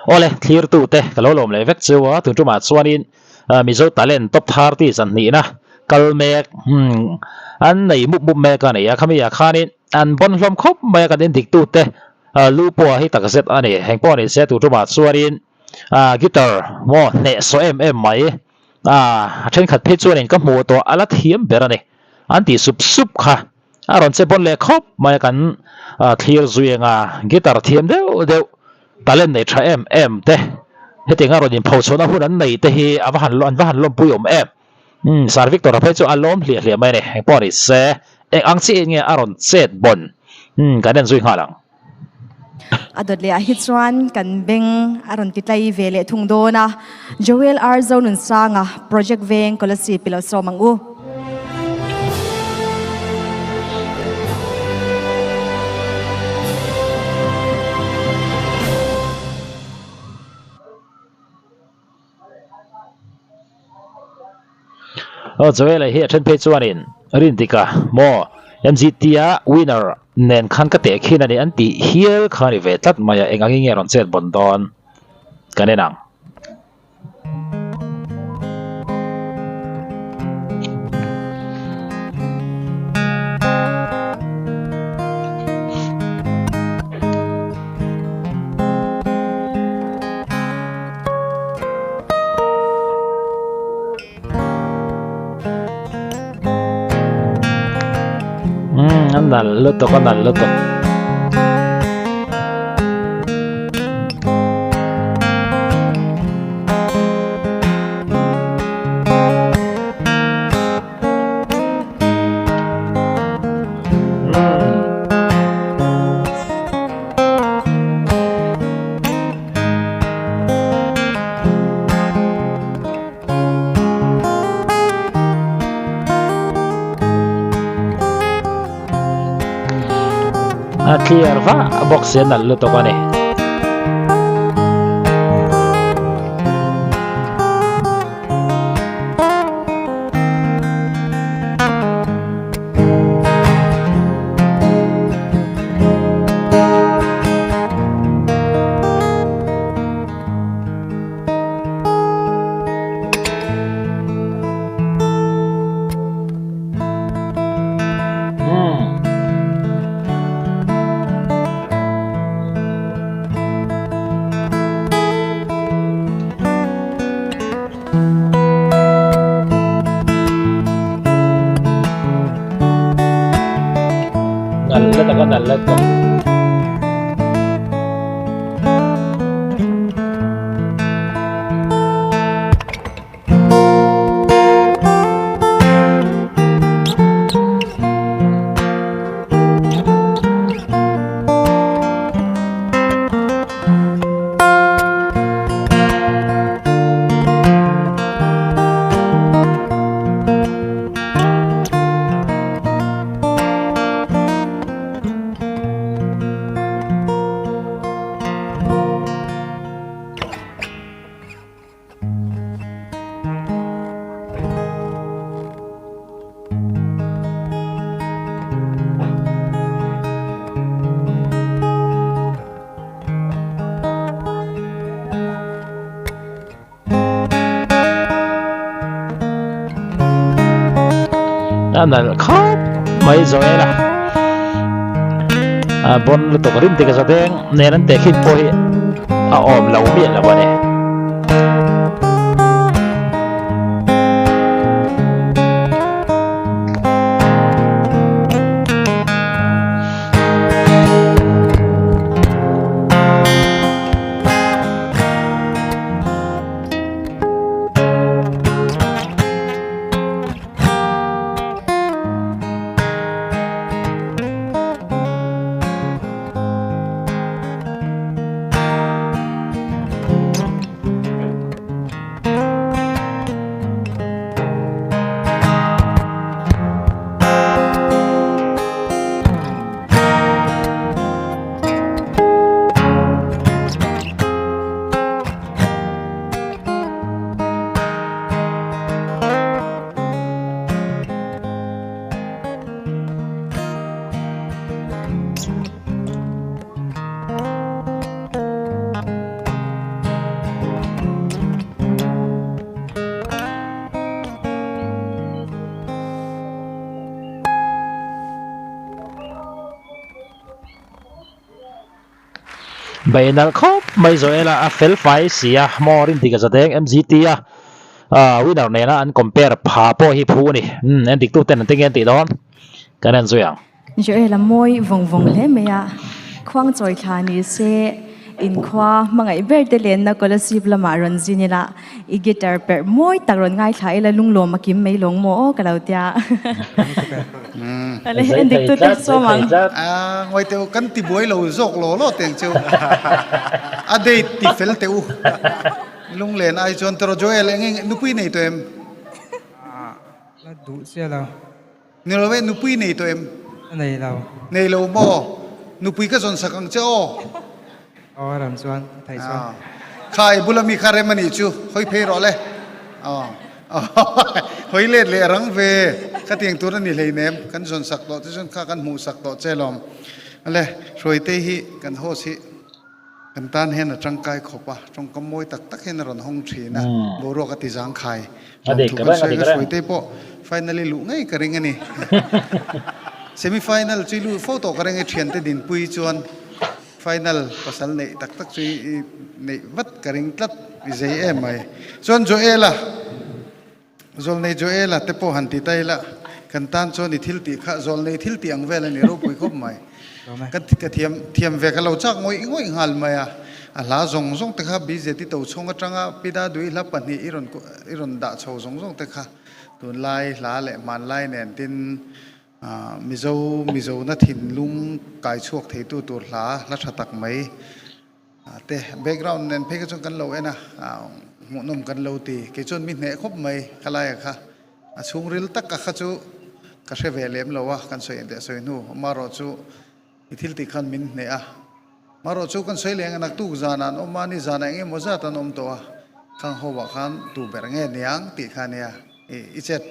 Awle, thlirtute ka lo lawm leh vek cheu a, tun tumah chuanin Mizo Talent Top 30 zanhnihna kal mek an nei mup mup mek a ni a, khami ah khanin an bawn hlawm khawp mai a kan endiktute lu pawh hi takzet a ni. Heng pawh ni se tun tumah chuanin guitar maw hnehsawh em em mai a thenkhat phei chuanin ka hmuh tawh a la thiam ber a ni an tih sup sup kha. A rawn che pawn leh khawp mai a kan thlir zui ang a, guitar thiam deuh deuh talent nei tha em em te hetiang a rawn inphochhuahna hun an nei te hi a va han an va han lawmpui awm em. Umm Sir Victor a phei chu a lawm hliah hliah mai a ni, engpawh ni se eng ang chiah in nge a rawn chet bawn umm kan en zui nghal ang. A dawt leh ah hi chuan kan beng a rawn ti tlai ve leh thung dawn a, Joel R Zonunsanga Project Veng Kolasib ilo sawm ang u. Aw Joel-a hi a then phei chuanin Rindika maw MGT a winner nen khan ka teh khin a ni an tih hial kha a ni ve tlat mai a, eng angin nge rawn chet bawn dawn kan en ang. Umm a nalh lutuk a nalh lutuk. A clear vah bawk si a nalh lutuk a ni. Nalh tak a nalh tak. A nalh khawp mai Joel a a bawn lutuk rim te ka za deng nen an tehkhin pawh hi a awm lo miah lo a ni. Bei nalh khawp mai Joel-a a fel fai si a, maw rindik a za deng MGT a winner nena an compare pha pawh hi phu a ni. Umm en dik tuten an ti nge an tih dawn kan en zui ang. Joel-a mawi vawng vawng hle mai a, khuang chawi thla ni se inkhua hmangaih ber te lenna Kolasib lamah rawn zin ila i guitar perh mawi tak rawn ngaithla ila lunglawm a kim mai lawng maw aw ka lo tia. Ale Zai en dik thei tute tlat, zai sawm thei ang. tlat. A ngawi teh u, kan ti buai lo zawk law law teng cheu. A date ti fel teh u. Lunglen ai chuan tawrh Joel eng eng nupui nei tawh em? La duh chiah lo. Ni lo e, nupui nei tawh em? A nei lo. Nei lo maw? Nupui ka zawn sak ang che aw. Aw a ram chuan, a theih chuan. Kha i bula mi kha rem a nih chu, hawi phei rawh le. Aw hawi let leh rang ve, ka tiang tur a ni hleinem, kan zawn sak tawh che chuan kha kan hmuh sak tawh che lawm. Ale, Hruaitei hi kan host hi. Kan tan hian a tangkai khawp a, tawngkam mawi tak tak hian a rawn hawng thin a, boruak a ti zangkhai. Lawmthu kan sawi ka hruaite pawh finally luh ngei ka ring a ni. Semi final chu i luh fo tawh ka ring e, thiante dinpui chuan final pasal neih tak tak chu i neih vat ka ring tlat, i zei em mai. Chuan Joel-a. Zawlnei Joela te pawh han ti ta ila, kan tan chuan i thil tih kha zawlnei thil tih ang vel a ni ropui khawp mai. Ka ka thiam thiam ve ka lo chak ngawih ngawih nghal mai a, a hla zawng zawng te kha BJT to chhung atanga Pida Dui hla pahnih i rawn i rawn dah chho zawng zawng te kha tunlai hla leh hmanlai nen tin Mizo Mizona thinlung kai chhuak theitu tur hla hla tha tak mai Te background nen phei kha chuan kan lo en a, hmuhnawm kan lo ti. Kei chuan mi hneh khawp mai khalaia kha. A chhungril taka kha chu ka hre ve lem lo a, kan sawi leh sawi hnu. Marawh chu i thil tih khan min hneh a. Marawh chu kan sawi leh ang a, naktuk zanah an awm a, ni zanah eng emaw zat an awm tawh a, khang ho ah khan tu ber nge niang tih kha nia i chet.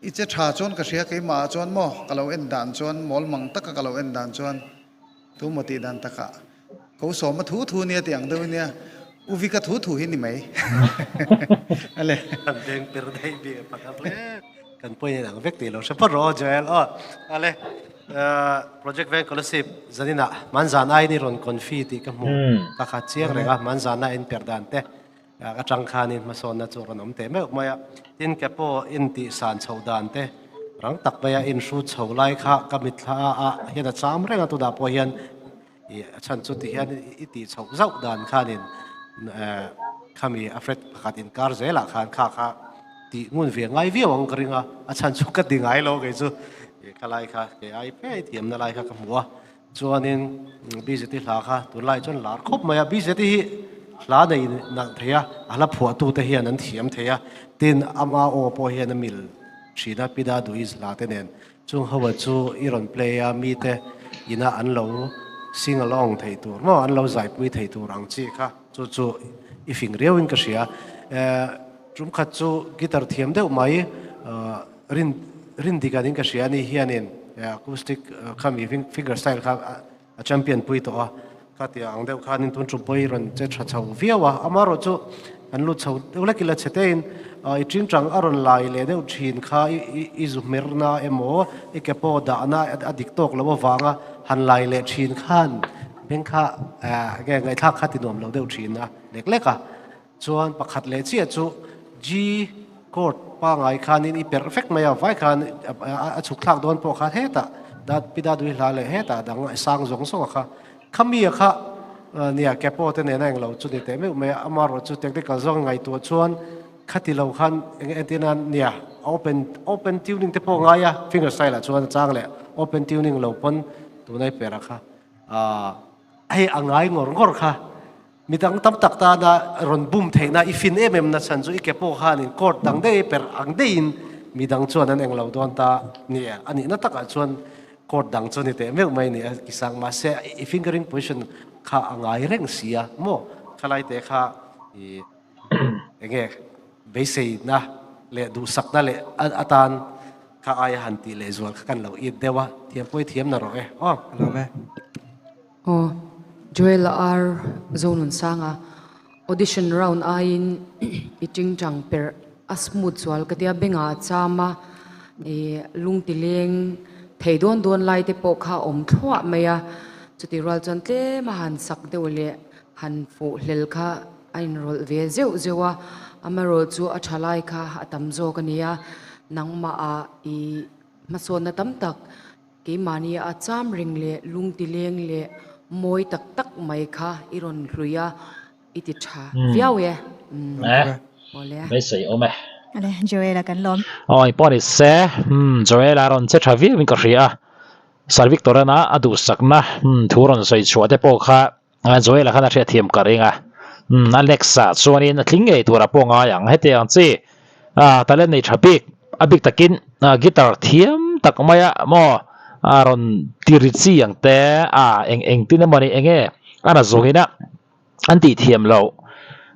I che tha chuan ka hria keimah ah chuan maw ka lo en dan chuan mawl mang taka ka lo en dan chuan. Tu maw tih dan takah ko sawma thu thu nia tih ang deuh nia U Vika thu thu hi ni mai. Ale. Kan beng per daih bik a pakhat hle. Kan point in ang vek tih lo hre phawt rawh aw Joel aw. Ale Project Veng Kolasib zaninah Manzan aiin i rawn confi tih ka hmu ka kha chiang reng a Manzana in per dan te atang khanin hmasawnna chu rawn awm teh meuh mai a. Tin ke pawh intih san chhoh dan te rang tak maia inhru chho lai kha ka mitthla ah hian a cham reng a, tunah pawh hian ih a chhan chu ti hian i tih chhoh zauh dan khanin khami a fret pakhat inkar zelah khan kha kha tih ngun ve ngai viau ang ka ring a, a chhan chu ka ti ngai lo kei chu ih khalai kha kei ai fe thiamna lai kha ka hmu a. Chuanin BZT hla kha tunlai chuan lar khawp mai a, BZT hi hla nei nalh thei a, a hla phuahtute hian an thiam thei a, tin ama aw pawh hian a mil thin a, Pida Duiz hla te nen. Chung ho chu i rawn play a, mite ina an lo sing along thei tur maw, an lo zaipui thei tur ang chi kha chu chu i fing riauin ka hria. Tum khat chu guitar thiam deuh mai rin rin dik anin ka hria ani hianin acoustic khami finger style kha a champion pui tawh a khatia ang deuh khanin tun tum pawh hi rawn che tha chho viau a amaherawh chu an lut chho deuh lek ila chhe tein i tingtang a rawn lai leh deuh thin kha i zu hmerna emaw i ke pawh dahna a dik tawk loh avanga han lai leh thin khan beng kha nge ngaihthlak kha ti nuam lo deuh thin a lek lek a. Chuan pakhat leh chiah chu G chord pangai khanin i perh vek mai a, vai khan a chhuk thlak dawn pawh khan hetah dat pida dui hla leh hetah dang sang zawng zawng a kha. Khami a kha nia capo te nena englo chu ni teh meuh mai a, amaherawh chu technical zawng ngaihtuah chuan khati lo khan eng entir nan nia open open tuning te pawh ngai a, finger style ah chuan a chang leh open tuning lo pawn tunai perh a kha hei a ngai ngawr ngawr kha. Mi dang tam tak tana rawn bum theihna i fin em em na chhan chu i ke pawh khanin court dang daih per ang daihin mi dang chuan an englo dawn ta ni a nihna takah chuan court dang chu ni teh meuh mai ni a kisang mahse i fingering position kha a ngai reng si a maw khalai te kha i enge beiseina leh duhsakna leh atan kha aia han tih leh zual kha kan lo it deuh a thiam pawh i thiam na rawh e aw. Alawm e. Aw, Joel R. Zonunsanga audition round aiin i tingtang perh a smooth zual ka tia bengah a cham a, i lungti leng thei dawn dawn lai te pawh kha a awm thluah mai a. Chutih rual chuan tlem a han sak deuh leh han fuh hlel kha a inrawlh ve zeuh zeuh a, amaherawh chu a tha lai kha a tam zawk a ni a, nangmah ah i hmasawnna tam tak keimahni a cham reng leh lungti leng leh mawi tak tak mai kha i rawn hlui a, i ti tha viau e. Umm awle. Beisei awm e. Awle, Joel-a kan lawm. Aw pawh ni se, umm Joel-a rawn che tha viau in ka hria a. Sir Victor-ana a duhsakna thu rawn sawi chhuah te pawh kha Joel-a khan a hriatthiam ka ring a, a next-ah chuanin a tling ngei turah pawh ngai ang. Hetiang chi talent nei tha bik, a bik takin guitar thiam tak maia maw a rawn ti ri chi ang te, a eng engtin emaw ni eng nge a na zawngin a an tih thiam loh.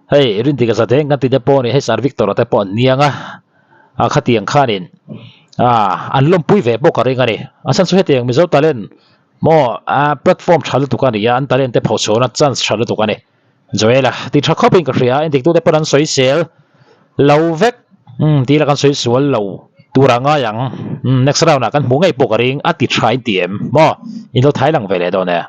Hei Rintika Zadeng kan tih te pawh a ni, hei Sir Victor-a te pawh an niang a, a khatiang khanin a an lawmpui ve bawk a ring a ni. A chhan chu hetiang Mizo talent maw a platform tha lutuk a ni a, an talent te phochhuahna chance tha lutuk a ni. Joel-a ti tha khawpin ka hria a, endiktute pawn an sawi sel lo vek, umm tih ila kan sawi sual lo tur a ngai ang, umm next round ah kan hmuh ngei pawh ka ring a ti tha in ti em maw in lo thai lang ve leh dawn e.